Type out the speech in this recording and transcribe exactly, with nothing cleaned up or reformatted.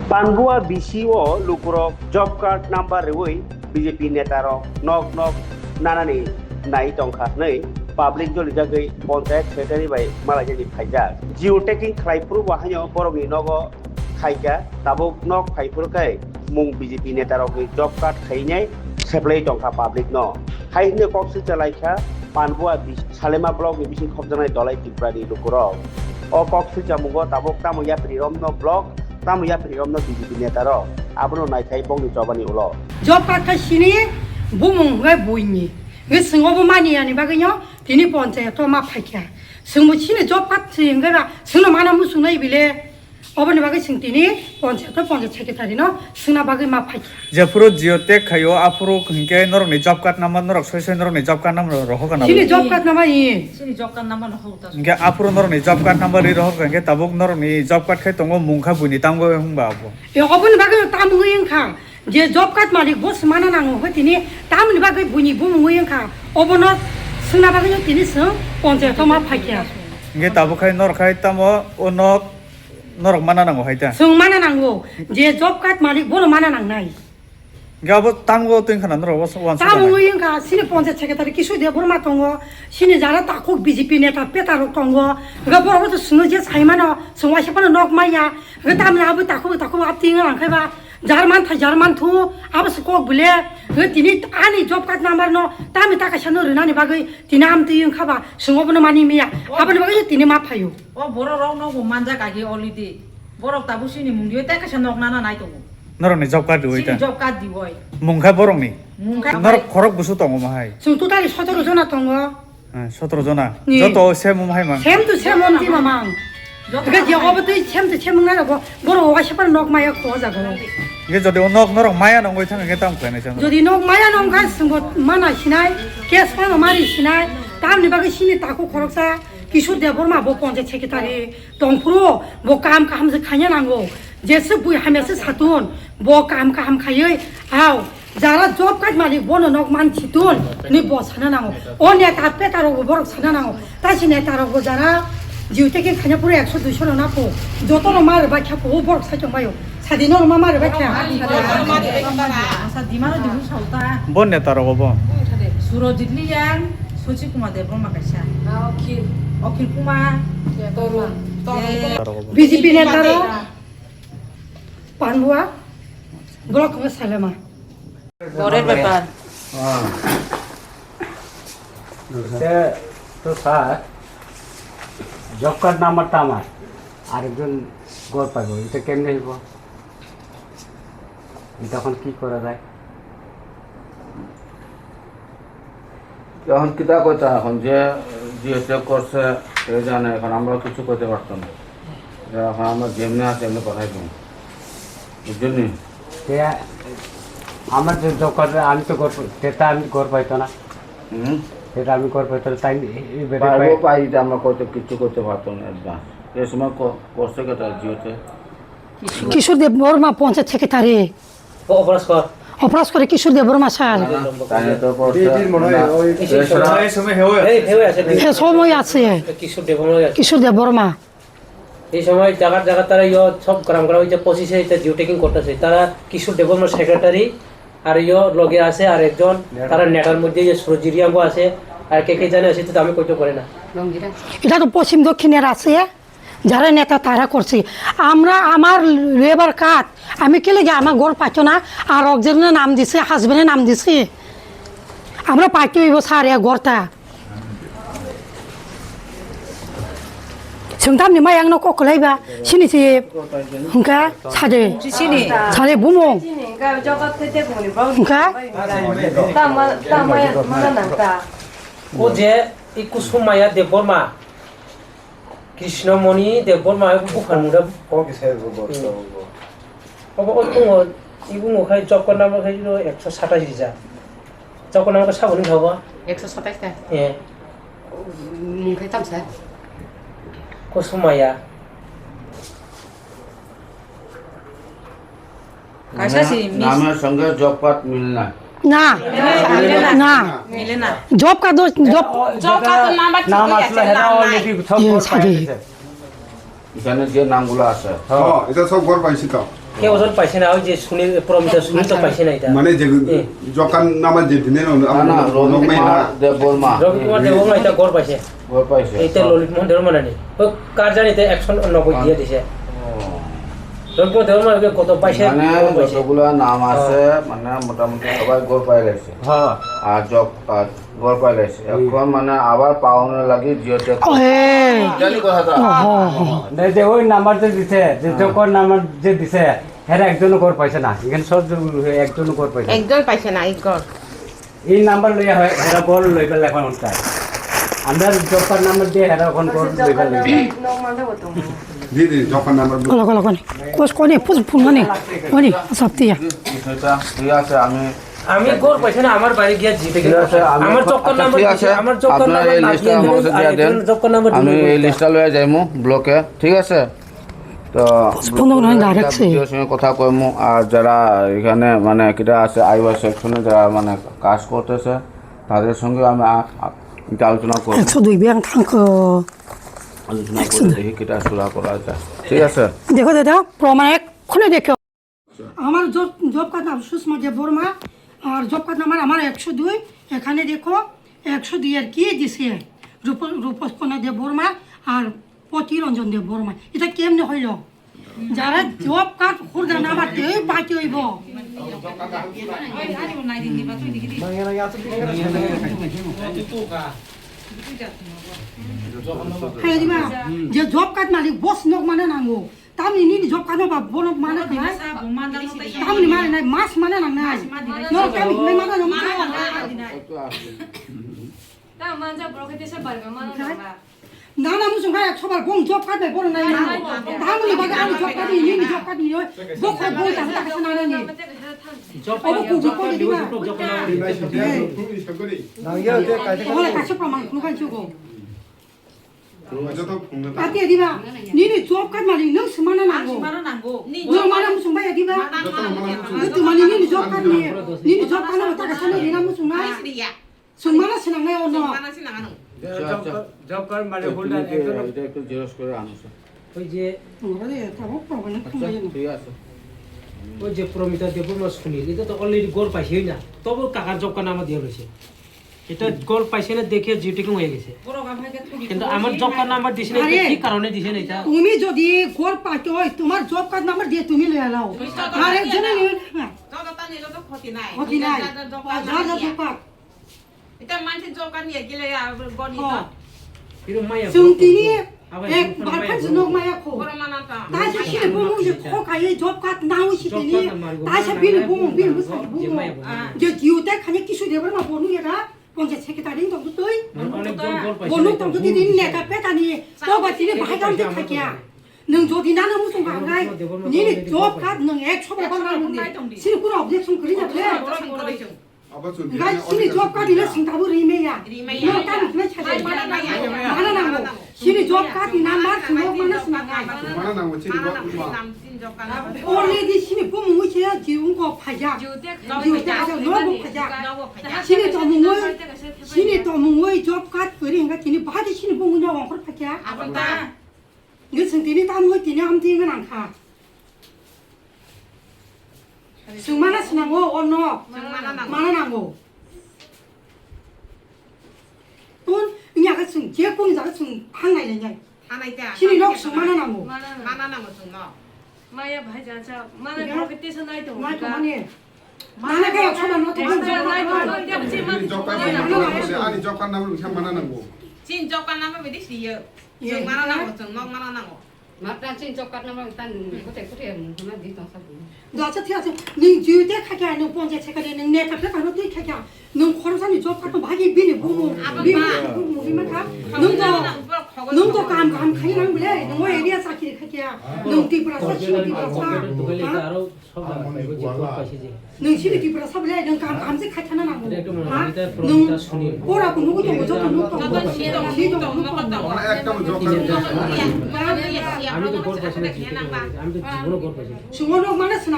Panbua B C o lukurok job card number riwi B J P netarok nok nok nanani nai tongkha hwnwi public jolijagwi panchayat secretary bai malaijani phaijak. Geotagging khlai phuru bo haino borokni nogo khaikha, tabuk nok phai phuru khe mung B J P netarokni job card khainai seplai tongkha public no. Hai hwnwi kok swchalai kha Panbua B C Salema block ni bising khopjaknai Dolai Tripura ni lukurok. O kok swichamungo tabuk tamo yapri romno block, tamo yapri romno B J P netarok. Abono naithai bongni chobani ulo. Job card kha sini bumung hwnkhe buini. Hwnkhe chwng obo maniyani bagwino tini ponchayato ma phaikha. Chwngbo sini job card swi hwnkhe ba chwngno mana muchungnai bile. Oboni bagwi chwng tini ponchayato ponchayat secretary no swngna bagwi ma phaikha. Jephuru Jio tag khaio, aphuru hinkhe norokni job card number norok soi soi norokni job card number rohorkha na? Chini job card number ni. Chini job card number no hota. Hinkhe aphuru norokni job card number ri rohorkha, hinkhe tabuk norokni job card khai tongo mungkha buini tamgo hwnba abo. E oboni bagwi tam wngwi wngkha je job card malik bo swmana nango hoi tini tamni bagwi buini bumung wngwi wngkha obono swngna bagwi tini swng ponchayato ma phaikha. Hinkhe tabuk khai norok khai tamo o nok norok mana nango hai ta? Chwng mana nango je job card malik bono mana nangnai. Hinkhe abo tamgo twi khana norok wansa. Tamo wngwi wngkha sini ponchayat secretary Kishore Debbarma tongo, sini jara takhuk B J P neta peta rok tongo. Hinkhe borok to swngno je saimano, chwng waisa phano nok maya. Hinkhe tamni abo takhuk takhuk abti wngkha ba jar man thai jar man thu abo se kok bile. Hinkhe tini ani job card number no tamni ta kaisa no rwnani bagwi tini amtwi wngkha ba chwng obono mani miya. Aboni bagwi tini ma phaio. O borok rok no bo manjak agi already. Borok tabuk sini mung diwi tei kaisa nok nana nai tongo. Norok ni job card diwi ta? Sini job card diwi. Mung kha borok ni? Mung kha. Norok khorok busu tongo ma hai? Chwng totally sotoro jona tongo. Eh, sotoro jona. Ni. Joto same um hai mang? Same to same um di mamang. Joto. Hwnkhe je obo twi same to same wngna rogo borok waisa phano nok maya kho jago. Hwnkhe jodi o nok norok maya nongoi thang hwnkhe tamo khlainai chang? Jodi nok maya nong kha chwngbo mana sinai, case phano mari sinai, tamni bagwi sini takhuk khoroksa Kishore Debbarma bo ponchayat secretary. Tongphuru bo kaham kaham se khaina nango. Jese bui hamya se satun, bo kaham kaham khaiwi, hao, jara job card malik bono nok man chitun, ni bo sana nango. O neta peta rok bo borok sana nango. Ta si neta rok bo jara jiu teke khaina pura ekso duiso no napo. Joto no mar ba khapo o borok sai tong bayo. Sadi no ma mar ba kha. Asa di maro di bu sauta. Bo neta rok bo. Surojit Liang, Sochi Kumar Debbarma kaisa. Akhil. Akhil Kumar. Torun. Eh, B J P neta rok. Panbua, block hwnwi Salema. Borer bepar. Ah. Ete to sir, job card number তো আমার, আরেকজন ঘর পাইব, এটা কেমনে হইব? এটা এখন কি করা যায়? এখন কিতা কইতা, এখন যে, যে হচ্ছে করছে, এ জানে, এখন আমরা কিছু করতে পারতাম না। এখন আমরা যেমনি আছে, এমনি পাঠাই দেবো। বুঝলি? তে আমার যে দরকার, আমি তো ঘর, সেটা আমি ঘর পাইতো না। হুম? সেটা আমি ঘর পাইতো না, তাই এই ব্যাপারে পাইবো পাই, এটা আমরা করতে, কিচ্ছু করতে পারতাম না, advance। এই সময় ক-, করছে কেটা জিওতে? কিশোর দেব বর্মা পঞ্চায়েত সেক্রেটারি। ও, অপরাধ কর। অপরাধ করে কিশোর দেব বর্মা স্যার। তাই তো করছে। দিদির মনে হয় না। ওই এই সময়, এই সময় হেও আছে। এই, হেও আছে, দিদি। হ্যাঁ, সময় আছে। কিশোর দেব বর্মা। কিশোর দেব বর্মা। এই সময় জায়গা জায়গা তারা ইয়ো সব গ্রাম গ্রাম হইতে পঁচিশে এটা জিও ট্যাগিং করতেছে। তারা কিশোর দেব বর্মা সেক্রেটারি আর ইয়ো লগে আছে আর একজন, নেতা। তারা নেতার মধ্যে ইয়ে সুরজিরিয়াঙ্গো আছে, আর কে কে জানে আছে, তো আমি কইতে পারি না। এটা তো পশ্চিম দক্ষিণের আছে। যারা নেতা তারা করছে। আমরা, আমার লেবার কার্ড, আমি কে লেগে আমার ঘর পাইতো না, আর একজনের নাম দিছে, হাজবেন্ডের নাম দিছে। আমরা পাইতে হইব স্যার, এক ঘরটা। Sengtam ni mayang no kok kolai ba, sini si hingka sade, sini. Sade bumung. Hingka? Tama, tama ya, mana nangka. O je, iku sumaya Debbarma. Krishnamoni Debbarma buphang mura. Kok kisa bo bo. Obo o tungo, ibu mo khai job card number khai ekso satais rija. Job card number saboni thabo? Ekso satais ta? Eh. Mung khai tamsa? Kusumaya. Kaisa si miss. নামের সঙ্গে job card মিল না। না। মিলে না। না। মিলে না। Job card, job, job card number ঠিক আছে, নাম আসলে হেরা already সব হুম, ঘর পাই সাথে। গেছে। এখানে যে নামগুলো আছে। হ্যাঁ, এটা সব ঘর পাইছি তো। Ke ojon paise na, oi je Sunil, Promita Sunil to paise na ita. Mane je Eh. jokan nama je dine no, Na, na, amo Robi nok mai Kumar na. Debbarma. Robi Kumar Debbarma ita gor paise. Gor paise. Ita Lolip Mohan Debbarma nani. O kar jani te একশো নব্বই দিয়ে দিছে। Oh. Robi Kumar Debbarma ke কত পাইছে? মানে গর পাইছে। যতগুলা নাম আছে, হ্যাঁ। মানে মোটামুটি সবাই গর পাই গেছে। হ্যাঁ। আর জব, আর গর পাই গেছে। হুম। এখন মানে আবার পাওনা লাগি জিওতে ও, হে। জানি কথা তো? ও, হো, হো। না, যে ওই নাম্বার যে দিছে, যে হ্যাঁ। জবকার্ড নাম্বার যে দিছে, হেরা একজনও গর পাইছে না। এখানে সব একজনও গর পাইছে না। একজন পাইছে না, এক গর। এই নাম্বার লইয়া হয়, হেরা গর লইবার লেখা হন চায়। আমরা জবকার্ড নাম্বার দিয়ে হেরা এখন গর লইবার লেখা। দিদি, জবকার্ড নাম্বার বলো। কলো, কলো, কলো। কোস কোনে? পুজ ফুল মানে? কোনে? সব দিয়া। ঠিক আছে, আমি আমি গর পাইছে না, আমার বাড়ি গিয়া জিতে ঠিক আছে, আমি আমার জবকার্ড আচ্ছা, নাম্বার ঠিক দিছে, আছে। আমার জবকার্ড আপনারা নাম্বার এই না লিস্টটা দিয়ে আমার দিলে কাছে দিয়ে দেন। জবকার্ড নাম্বার আমি দিলে এই দিতে। লিস্টটা লইয়া যাইমু ব্লকে, ঠিক আছে? তো postpone করে direct সেই। ভিডিওর সঙ্গে কথা কইমু, আর যারা এখানে মানে কিটা আছে আইওয়াই সেকশনে যারা মানে কাজ করতেছে তাদের সঙ্গে আমি আ-, আ-, এটা আলোচনা করব। একশো দুই বিয়ান থাক। আলোচনা করে দেখি কিটা সুরা করা যায়। ঠিক আছে? দেখো দাদা, প্রমাণ এক্ষুনি দেখো। আমার জব, জব কার্ড নাম সুষমা দেববর্মা, আর জব কার্ড নাম্বার আমার একশো দুই। এখানে দেখো, একশো দুই আর কি দিছে, রূপ-, রূপস কন্যা দেববর্মা আর পতি রঞ্জন দেববর্মা। এটা কেমনে হইল? যারা জব কার্ড খুলতে না পারতে, ওই বাকি হইব। হ্যাঁ, দিবা, যে জব কার্ড মালিক বস নক মানে নাঙ্গো। Tamni nini job kano ba bono mana khlai. Tamni mana nai mas mana nang nai. No tamni nai mana nang. Ta manja borok khe tesa barga mana nang. Nana musung hai ekso bar bong job card bai bono nai na. Tamni baga ani job card ni nini job card ni yo. Bok hai bong ta ta sa nana ni. Obo kubu ko di ba. Nang ya te kaisa. Obo kaisa praman khunu kan chugo. Ati adiba, nini job card mali nung semana nango. Nung mana musung bai adiba. Itu mani nini job card ni, nini job card no taka sana rina musung nai. Semana senang nai ono. Job card mali holder ekjon. এটা একটু জেরক্স করে আনো স্যার। ওই যে tabok problem আচ্ছা, ঠিক আছে। ওই যে প্রমিতা দেববর্মা সুনীল, এটা তো already গর পাইছে না। তবু কাকার জব কার্ড নাম্বার দিয়ে রয়েছে। এটা গর পাইছে না দেখে জিও ট্যাগিং হয়ে গেছে। কিন্তু আমার জব কার্ড নাম্বার দিছে না, এটা আরে, কি কারণে দিছে না এটা? তুমি যদি গর পাইতে হয়, তোমার জব কার্ড নাম্বার দিয়ে তুমি লয়ে আলাও। আর একজনে নিয়ে না। ক্ষতি নাই। ক্ষতি নাই। যার যার জব কার্ড। এটা মানছে জব কার্ড নিয়ে গেলে আর গনি তো। Chwng tini ek barkha jwnok maya kho. Taisa chini bumung se kho kaiwi job card nawi si tini. Taisa bini bumung bini bwsani bumung. Je jiu te khani kisu de barma bonu yaga ponchayat secretary tong twi. Bonu tong twi tini neta petani to ba tini bahai kam de khakya. Nwng jodi nana musung ba ngai nini job card nwng ek sobra ba nang ni. Sini kura objection kri na khe. Ngai, chini job card ni le sing tabuk ri maya. Ri maya. No, tamo khlai sa. Mana nango. Mana nango. Chini job card ni number sing mana sing nango. Mana nango, chini job card. Already chini bumung se jiu ko phaja. Jiu te phaja, no bo phaja. Chini to mungoi, chini to mungoi job card kori hingga chini bahai chini bumung no ongkhor phaja. Abota. Nge sing tini tamo tini am tini nang kha. Chwng mana swnango, o nok. Chwng mana nango. Mana nango. Tun, wngya khe chwng je kung jaga chwng hangnai le nai. Hanai ta. Chini nok chwng mana nango. Mana nango chwng nok. Maya bhai jaja, mana ya. Borok khe tesa nai tongo. Nai tongo ni. Mana khe ekso no to. Mana nai tongo. Ani job card number, ani job card number wngkha mana nango. Chini job card number bidi siyo. Chwng mana nango, chwng nok mana nango. Ma tan chin chok kat na ma tan kote kote mo ma di tong sa bu. Dwasa thik ase, nwng jiu te khakya, nwng ponchayat secretary, nwng neta phekano twi khakya, nwng khoroksa ni job card no bhagi bini bumung, bini bumung, bini makha, nwng to, nwng to kam, kam khai nang bole, nwng o area chakri khakya, nwng Tiprasa, chini Tiprasa, ha? Nwng chini Tiprasa bole, nwng kam, kam se khai thana nango, ha? Nwng pora bo nugwi tongo, joto nuk tongo, si tongo, nuk tongo. আমি তো গড় পাইছি না, আমি তো জীবনে গড় পাইছি না। Chwng o nok mana swnam.